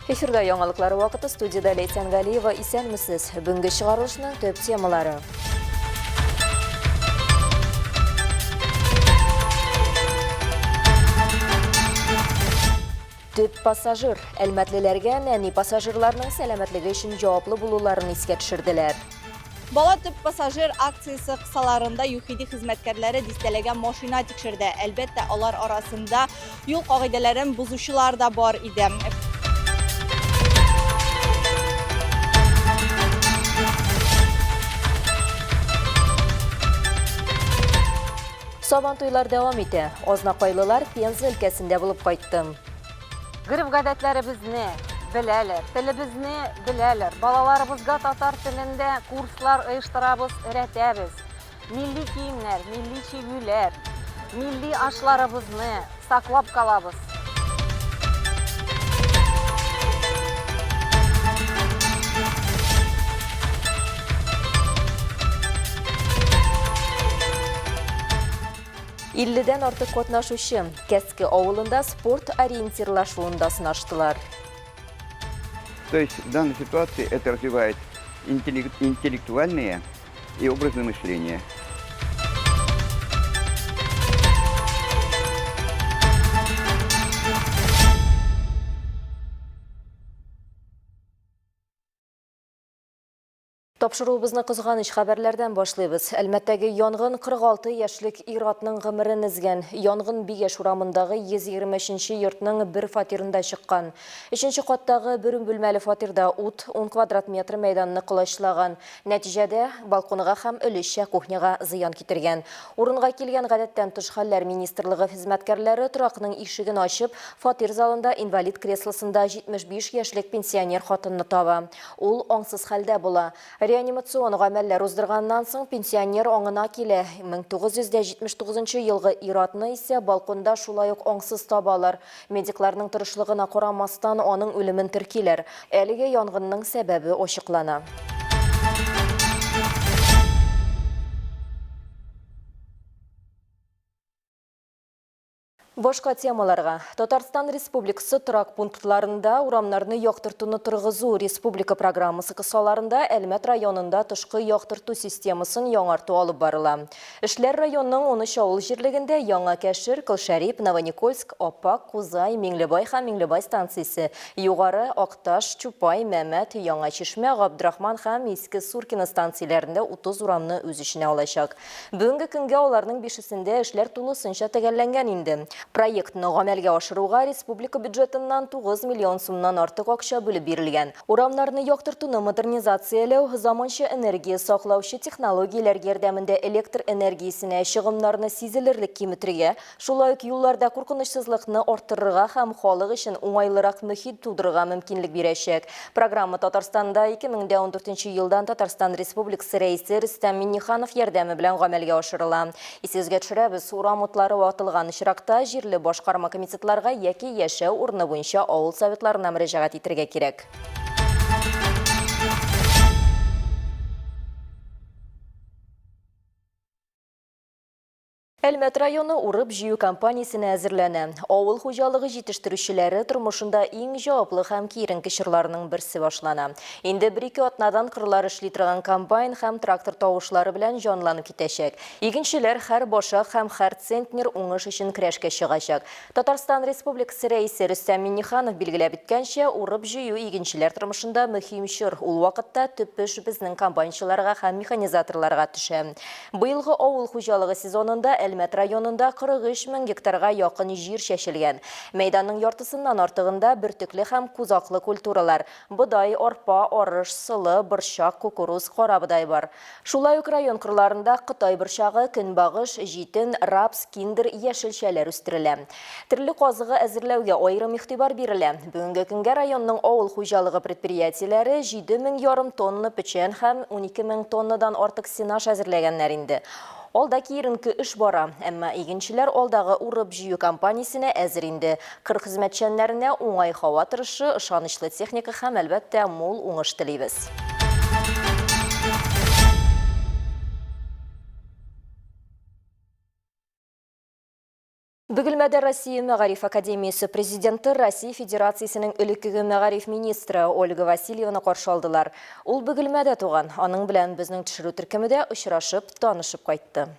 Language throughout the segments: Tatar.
Эфирда яңалыклар вакыты студиядә Ләйсән Галиева. Исәнмесез. Бүгенге чыгарылышның төп темалары. Төп пассажир. Әлмәтлеләргә нәни пассажирларның сәламәтлеге өчен җаваплы булуларын искә төшерделәр. Бала төп пассажир акциясе кысаларында ЮХИДИ хезмәткәрләре дистәләгән машина тикшерде. Әлбәттә, алар арасында юл кагыйдәләрен бозучылар да бар иде. Сабантуйлар дәвам итә. Азнакайлылар Пенза өлкәсендә булып кайтты. Гореф-гадәтләребезне беләләр, телебезне беләләр. Балаларыбызга татар телендә курслар оештырабыз, өйрәтәбез. Милли киемнәр, милли чигүләр, милли ашларыбызны саклап калабыз. Илледән артык катнашучы Кәске авылында спорт ориентирлашуында сынаштылар. То есть в данной ситуации это развивает интеллектуальное и образное мышление. Тапшыруыбызны кызганыч хәбәрләрдән башлыйбыз. Әлмәттәге янгын 46 яшьлек ир-атның гомерен өзгән. Янгын Бигәш урамындагы 123 нче йортның бер фатирында чыккан. Өченче каттагы бер бүлмәле фатирда ут 10 квадрат метр мәйданны колачлаган. Нәтиҗәдә, балконга һәм өлешчә кухняга зыян китергән. Урынга килгән гадәттән тыш хәлләр министрлыгы хезмәткәрләре торакның ишеген ачып, фатир залында инвалид креслосында 75 яшьлек пенсионер хатынны таба. Ул аңсыз хәлдә була. Реанимацион гамәлләр уздырганнан соң пенсионер аңына килә. 1979 елгы ир-атны исә балконда шулай ук аңсыз табалар. Медикларның тырышлыгына карамастан, аның үлемен теркиләр. Әлегә янгынның сәбәбе ачыклана. Башка темаларга. Татарстан Республикасы торак пунктларында урамнарны яктыртуны торгызу республика программасы кысаларында Әлмәт районында тышкы яктырту системасын яңарту алып барыла. Эшләр районның 13 авыл җирлегендә Яңа Кәшер, Колшәрип, Новоникольск, Апак, Кузай, Миңлебай һәм Миңлебай станциясе, Югары, Акташ, Чупай, Мәмәт, Яңа Чишмә, Габдрахман һәм Иске Суркино станцияләрендә 30 урамны үз эченә алачак. Бүгенге көнгә аларның бишесендә эшләр тулысынча төгәлләнгән инде. Проектны гамәлгә ашыруга республика бюджетыннан 9 миллион сумнан артык акча бүлеп бирелгән. Урамнарны яктыртуны модернизацияләү, заманча энергия саклаучы технологияләр ярдәмендә электр энергиясенә чыгымнарны сизелерлек киметергә, Шулай ук юлларда куркынычсызлыкны арттырырга һәм халык өчен уңайлырак мөхит тудырырга мөмкинлек бирәчәк. Программа Татарстанда 2014 елдан Татарстан Республикасы Рәисе Рөстәм Миңнеханов ярдәме белән гамәлгә ашырыла. Исегезгә төшерәбез, урам утлары ватылган очракта җирле башкарма комитетларга яки яшәү урыны буенча авыл советларына мөрәҗәгать итергә кирәк. Әлмәт районы урып-җыю кампаниясенә әзерләнә. Авыл хуҗалыгы җитештерүчеләре тормышында иң җаваплы һәм киеренке чорларның берсе башлана. Инде бер-ике атнадан кырлар эшли торган комбайн һәм трактор тавышлары белән җанланып китәчәк. Игенчеләр һәр башак һәм һәр центнер уңыш өчен көрәшкә чыгачак. Татарстан Республикасы Рәисе Рөстәм Миңнеханов билгеләп үткәнчә, урып-җыю игенчеләр тормышында мөһим чор, ул вакытта төп эш безнең комбайнчыларга һәм механизаторларга төшә. Быелгы авыл хуҗалыгы сезонында Әлмәт районында 43 мең гектарга якын җир чәчелгән. Мәйданның яртысыннан артыгында бөртекле һәм кузаклы культуралар, бодай, арпа, арыш, солы, борчак, кукуруз, карабодай бар. Шулай ук район кырларында кытай борчагы, көнбагыш, җитен, рапс, киндер, яшелчәләр үстерелә. Терлек азыгы әзерләүгә аерым игътибар бирелә. Бүгенге көнгә районның авыл хуҗалыгы предприятиеләре 7 мең ярым тонна печән һәм 12 мең тоннадан артык сенаж әзерләгәннәр инде. Алда киеренке эш бара, әмма игенчеләр алдагы урып-җыю кампаниясенә әзер инде. Кыр хезмәтчәннәренә уңай һава торышы, ышанычлы техника һәм, әлбәттә, мул уңыш телибез. Бөгелмәдә Россия Мәгариф академиясе президенты, Россия Федерациясенең элеккеге мәгариф министры Ольга Васильеваны каршы алдылар. Ул Бөгелмәдә туган. Аның белән безнең төшерү төркеме дә очрашып, танышып кайтты.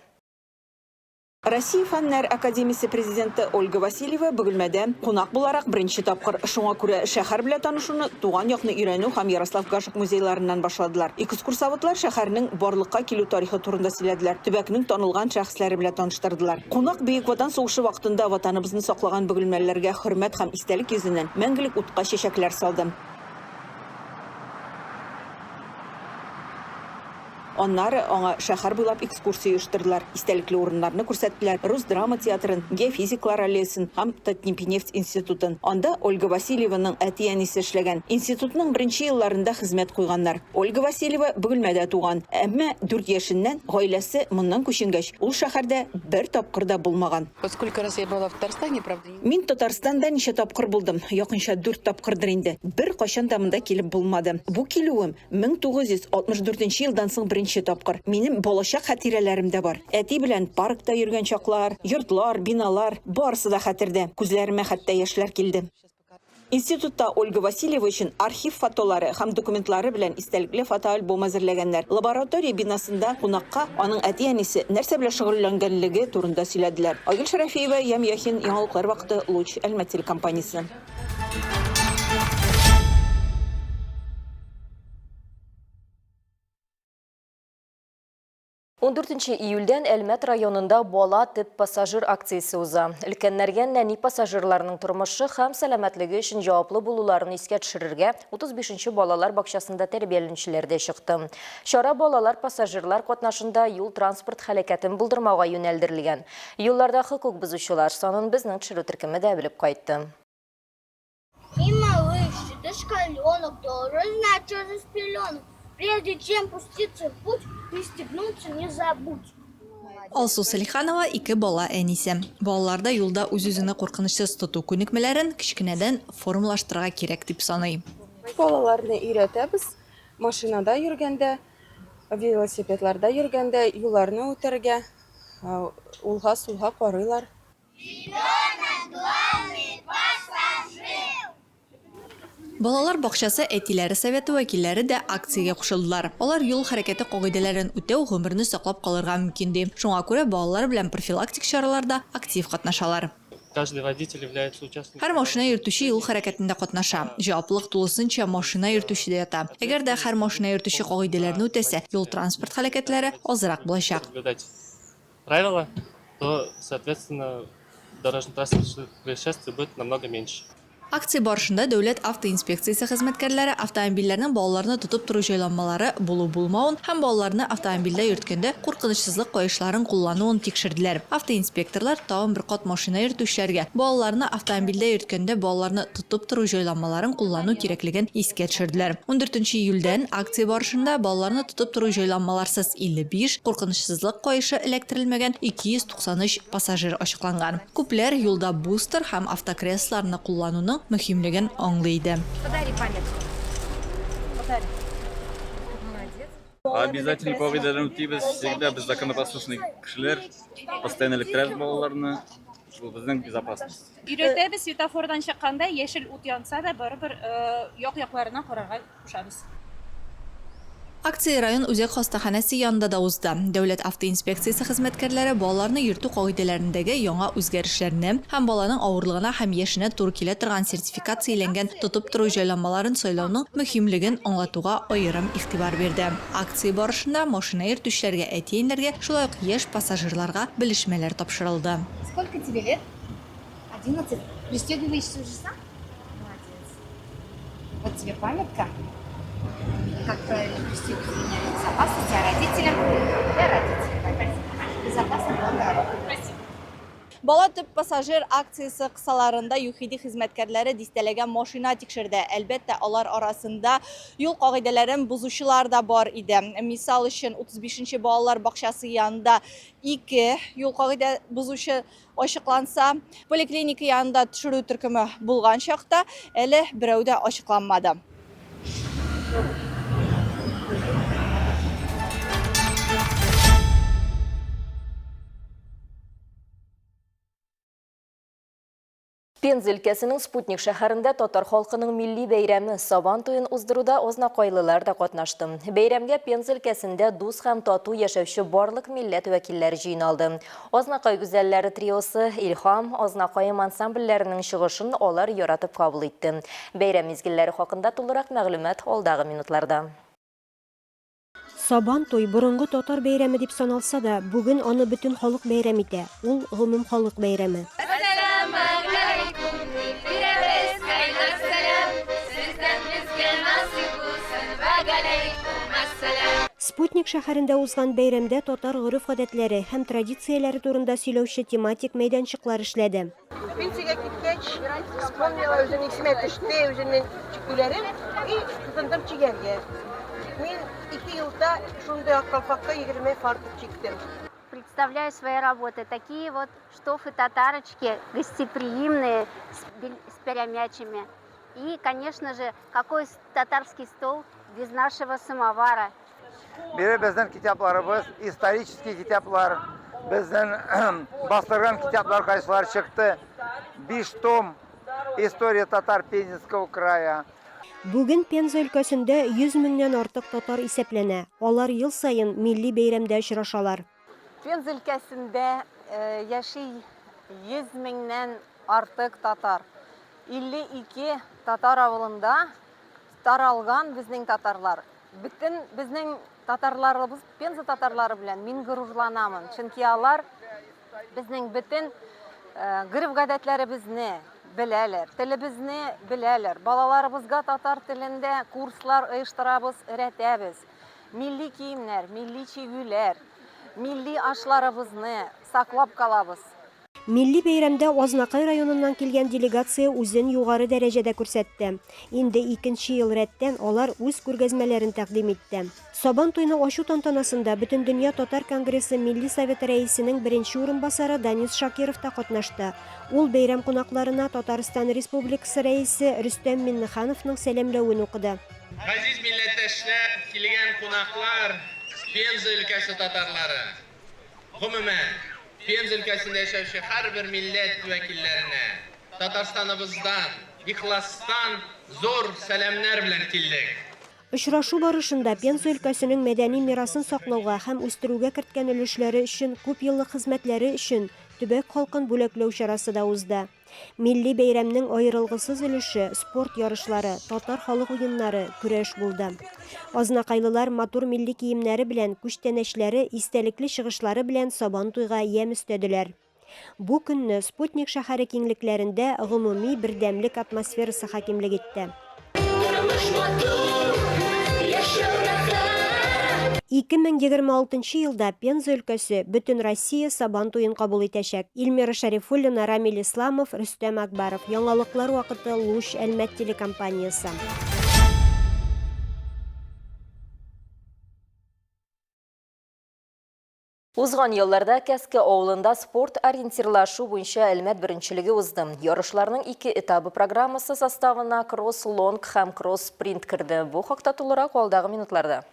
Россия Фәннәр академиясе президенты Ольга Васильева Бөгелмәдә кунак буларак беренче тапкыр. Шуңа күрә шәһәр белән танышуны туган якны өйрәнү һәм Ярослав Гашек музейларыннан башладылар. Экскурсоводлар шәһәрнең барлыкка килү тарихы турында сөйләделәр, төбәкнең танылган шәхесләре белән таныштырдылар. Кунак Бөек Ватан сугышы вакытында Ватаныбызны саклаган бөгелмәлеләргә хөрмәт һәм истәлек йөзеннән мәңгелек утка чәчәкләр салды. Аннары аңа шәһәр буйлап экскурсия оештырдылар, истәлекле урыннарны күрсәттеләр, рус драма театрын, геофизиклар аллеясын һәм Татнипинефть институтын. Анда Ольга Васильеваның әти-әнисе эшләгән. Институтның беренче елларында хезмәт куйганнар. Ольга Васильева Бөгелмәдә туган, әмма дүрт яшеннән гаиләсе моннан күченгәч, ул шәһәрдә бер тапкыр да булмаган. Вот сколько раз я была в Татарстане, правда, не. Мин Татарстанда ничә тапкыр булдым, якынча дүрт тапкырдыр инде. Беркайчан да монда килеп булмады. Бу килүем 1964 нче елдан соң беренче тапкыр. Минем балачак хатирәләрем дә бар. Әти белән паркта йөргән чаклар, йортлар, биналар, барысы да хәтердә. Күзләремә хәтта яшьләр килде. Институтта Ольга Васильева өчен архив фотолары һәм документлары белән истәлекле фотоальбом әзерләгәннәр. Лаборатория бинасында кунакка аның әти-әнисе нәрсә белән шөгыльләнгәнлеге турында сөйләделәр. Айгөл Шәрәфиева, Ям Яхин, Яңалыклар вакыты, Луч, Әлмәт телекомпаниясе. Ундүртенче июльдән Әлмәт районында Бала төп пассажир акциясе уза. Өлкәннәргә нәни пассажирларның тормышы һәм сәламәтлеге өчен җаваплы булуларын искә төшерергә 35 нче балалар бакчасында тәрбияләнүчеләр дә чыкты. Чара балалар-пассажирлар катнашында юл-транспорт һәлакәтен булдырмауга юнәлдерелгән. Юлларда хокук бозучылар санын безнең төшерү төркеме дә белеп кайтты. И малыш, дошколенок должен знать, что за пеленок. Прежде чем пуститься в путь, пристегнуться не забудь. Алсу Салиханова ике бала әнисе. Балаларда юлда үз-үзеңне куркынычсыз тоту күнекмәләрен кечкенәдән формалаштырырга кирәк дип саный. Балаларны өйрәтәбез, машинада йөргәндә, велосипедларда йөргәндә юлларны үтәргә, улга-сулга карыйлар. Балалар бакчасы әтиләре советы вәкилләре дә акциягә кушылдылар. Алар юл хәрәкәте кагыйдәләрен үтәү гомерне саклап калырга мөмкин ди. Шуңа күрә балалар белән профилактик чараларда актив катнашалар. Каждый водитель является участником. Һәр машина йөртүче юл хәрәкәтендә катнаша. Җаваплылык тулысынча машина йөртүчедә ята. Әгәр дә һәр машина йөртүче кагыйдәләрне үтәсә, юл-транспорт һәлакәтләре азрак булачак. правила, то, соответственно, дорожно-транспортных происшествий будет намного меньше. Акция барышында Дәүләт автоинспекциясе хезмәткәрләре автомобильләрнең балаларны тотып тору җайланмалары булу-булмавын һәм балаларны автомобильдә йөрткәндә куркынычсызлык каешларын куллануын тикшерделәр. Автоинспекторлар тагын бер кат машина йөртүчеләргә балаларны автомобильдә йөрткәндә балаларны тотып тору җайланмаларын куллану кирәклеген искә төшерделәр. Ундүртенче июльдән акция барышында балаларны тотып тору җайланмаларсыз 55, куркынычсызлык каешы эләктерелмәгән 293 пассажир ачыкланган. Күпләр юлда бустер һәм автокреслоларны куллануның мөһимлеген аңлый иде. Подари памятку. Подари. Молодец. Обязательно кагыйдәләрне үтибез, всегда без законопослушный кешеләр, постоянно эләктерәбез балаларны, бу безнең безопасность. Өйрәтәбез, светофордан чыкканда яшел ут янса да, барыбер як-якларына карарга кушабыз. Акция район үзәк хастаханәсе янында да узды. Дәүләт автоинспекциясе хезмәткәрләре балаларны йөртү кагыйдәләрендәге яңа үзгәрешләрне һәм баланың авырлыгына һәм яшенә туры килә торган сертификацияләнгән тотып тору җайланмаларын сайлауның мөһимлеген аңлатуга аерым игътибар бирде. Акция барышында машина йөртүчеләргә, әти-әниләргә, шулай ук яшь пассажирларга белешмәләр тапшырылды. Сколько тебе лет? 11. Пристегиваешься уже сам? Молодец. Вот тебе памятка, как правильно пристегиваться для безопасности, а родителям для родителей. Безопасно вам дорога. Спасибо. Бала төп пассажир акциясе кысаларында ЮХИДИ хезмәткәрләре дистәләгән машина тикшерде. Әлбәттә, алар арасында юл кагыйдәләрен бозучылар да бар иде. Мисал өчен, 35 нче балалар бакчасы янында ике юл кагыйдә бозучы ачыкланса, поликлиника янында төшерү төркеме булган чакта әле берәү дә ачыкланмады. Пенза өлкәсенең Спутник шәһәрендә татар халкының милли бәйрәме Сабан туен уздыруда азнакайлылар да катнашты. Бәйрәмгә Пенза өлкәсендә дус һәм тату яшәүче барлык милләт вәкилләре җыйналды. Азнакай гүзәлләре триосы, Илһам, Азнакаем ансамбльләренең чыгышын алар яратып кабул итте. Бәйрәм мизгелләре хакында тулырак мәгълүмат алдагы минутларда. Сабан туй борынгы татар бәйрәме дип саналса да, бүген аны бөтен халык бәйрәм итә, ул гомумхалык бәйрәме. Әссәламегаләйкүм дип бирәбез кайнар сәлам, Сездән безгә насыйп булсын, вәгаләйкүм әссәлам. Спутник шәһәрендә узган бәйрәмдә татар гореф-гадәтләре һәм традицияләре турында сөйләүче тематик мәйданчыклар эшләде. Пенсиягә киткәч, вспомнила, үзем исемә төште, үземнең чигүләрем, и тотындым чигәргә. Мин ике елда шундый ак калфакка 20 фартук чиктем. Представляю свои работы. Такие вот штофы татарочки, гостеприимные, с перемячами. И, конечно же, какой татарский стол без нашего самовара. Бире безнең китапларыбыз, исторический китаплар, безнең бастырган китаплар кайсылар чыкты. Биш том История татар Пензенского края. Бүген Пенза өлкәсендә 100 меңнән артык татар исәпләнә. Алар ел саен милли бәйрәмдә очрашалар. Пенза өлкәсендә яши 100 меңнән артык татар. 52 татар авылында таралган безнең татарлар. Бөтен безнең татарларыбыз, Пенза татарлары белән мин горурланамын, чөнки алар безнең бөтен гореф-гадәтләребезне беләләр, телебезне беләләр. Балаларыбызга татар телендә курслар оештырабыз, өйрәтәбез. Милли киемнәр, милли чигүләр, милли ашларыбызны саклап калабыз. Милли бәйрәмдә Азнакай районыннан килгән делегация үзен югары дәрәҗәдә күрсәтте. Инде икенче ел рәттән алар үз күргәзмәләрен тәкъдим итте. Сабан туйны ачу тантанасында Бөтендөнья татар конгрессы Милли советы рәисенең беренче урынбасары Данис Шакиров та катнашты. Ул бәйрәм кунакларына Татарстан Республикасы Рәисе Рөстәм Миңнехановның сәламләвен укыды. Газиз милләттәшләр, килгән кунаклар, Пенза өлкәсе татарлары! Гомумән, Пенза өлкәсендә яшәүче һәрбер милләт вәкилләренә Татарстаныбыздан, ихластан зур сәламнәр белән килдек. Очрашу барышында Пенза өлкәсенең мәдәни мирасын саклауга һәм үстерүгә керткән өлешләре өчен күпьеллык хезмәтләре өчен төбәк халкын бүләкләү чарасы да узды. Милли бәйрәмнең аерылгысыз өлеше, спорт ярышлары, татар халык уеннары, көрәш булды. Азнакайлылар матур милли киемнәре белән, күчтәнәчләре, истәлекле чыгышлары белән Сабантуйга ямь өстәделәр. Бу көнне Спутник шәһәре киңлекләрендә гомуми бердәмлек атмосферасы хакимлек итте. Тормыш матур, яшәү рәхәт. 2026 нчы елда Пенза өлкәсе Бөтенроссия Сабан туен кабул итәчәк. Эльмира Шәрифуллина, Рамил Исламов, Рөстәм Акбаров. Яңалыклар вакыты, Луч, Әлмәт телекомпаниясе. Узган елларда Кәске авылында спорт ориентирлашу буенча Әлмәт беренчелеге узды. Ярышларның ике этабы программасы составына кросс-лонг һәм кросс-спринт керде. Бу хакта тулырак алдагы минутларда.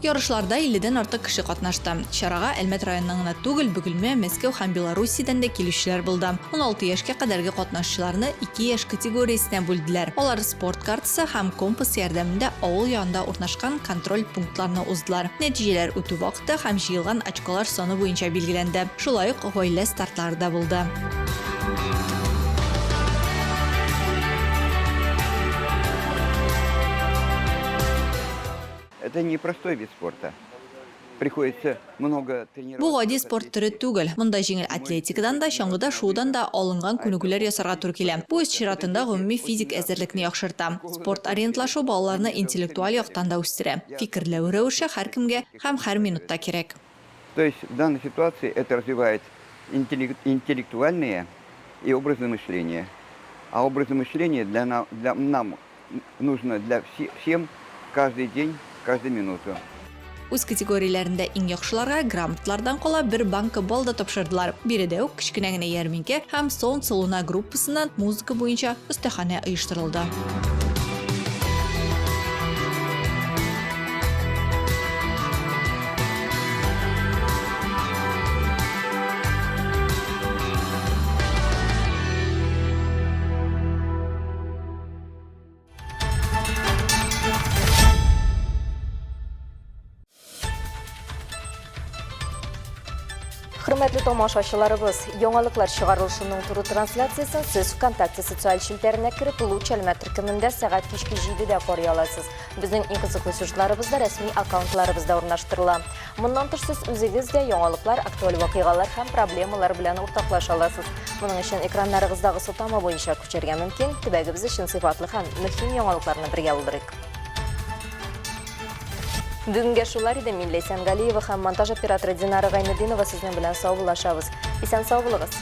Ярышларда 50 дән артык кеше катнашты. Чарага Әлмәт районыннан гына түгел, Бөгелмә, Мәскәү һәм Белоруссиядән дә килүчеләр булды. 16 яшькә кадәрге катнашучыларны ике яшь категориясенә бүлделәр. Алар спорт картасы һәм компас ярдәмендә авыл янында урнашкан контроль пунктларны уздылар. Нәтиҗәләр үтү вакыты һәм җыелган очколар саны буенча билгеләнде. Шулай ук гаилә стартлары да булды. Это не простой вид спорта. Приходится много тренироваться. Бу гади спорт төре түгел. Монда җиңел атлетикадан да, чаңгыда шуудан да алынган күнегүләр ясарга туры килә. Бу үз чиратында гомуми физик әзерлекне яхшырта. Спорт ориентлашу балаларны интеллектуаль яктан да үстерә. Фикерләү рәвеше һәркемгә һәм һәр минутта кирәк. То есть в данной ситуации это развивает интеллектуальное и образное мышление. А образное мышление для, для нам нужно для всем каждый день, каждую минуту. Үз категорияләрендә иң яхшыларга грамоталардан кала бер банка бал да тапшырдылар. Биредә үк кечкенә генә ярминкә һәм Солнце Луна группасыннан музыка буенча остаханә оештырылды. Хөрмәтле тамашачыларыбыз, яңалыклар чыгарылышының туры трансляциясен сез ВКонтакте социаль челтәренә кереп, Луч Әлмәт төркемендә сәгать кичке 7-дә карый аласыз. Безнең иң кызыклы сюжетларыбыз да рәсми аккаунтларыбызда урнаштырыла. Моннан тыш сез үзегез дә яңалыклар, актуаль вакыйгалар һәм проблемалар белән уртаклаша аласыз. Моның өчен экраннарыгыздагы сылтама буенча күчәргә мөмкин. Төбәгебез өчен сыйфатлы һәм мөһим яңалыкларны бергә булдырыйк. Бүгенгә шулар иде. Мин Ләйсән Галиева һәм монтаж операторы Динара Гайнетдинова сезнең белән саубуллашабыз. Исән сау булыгыз.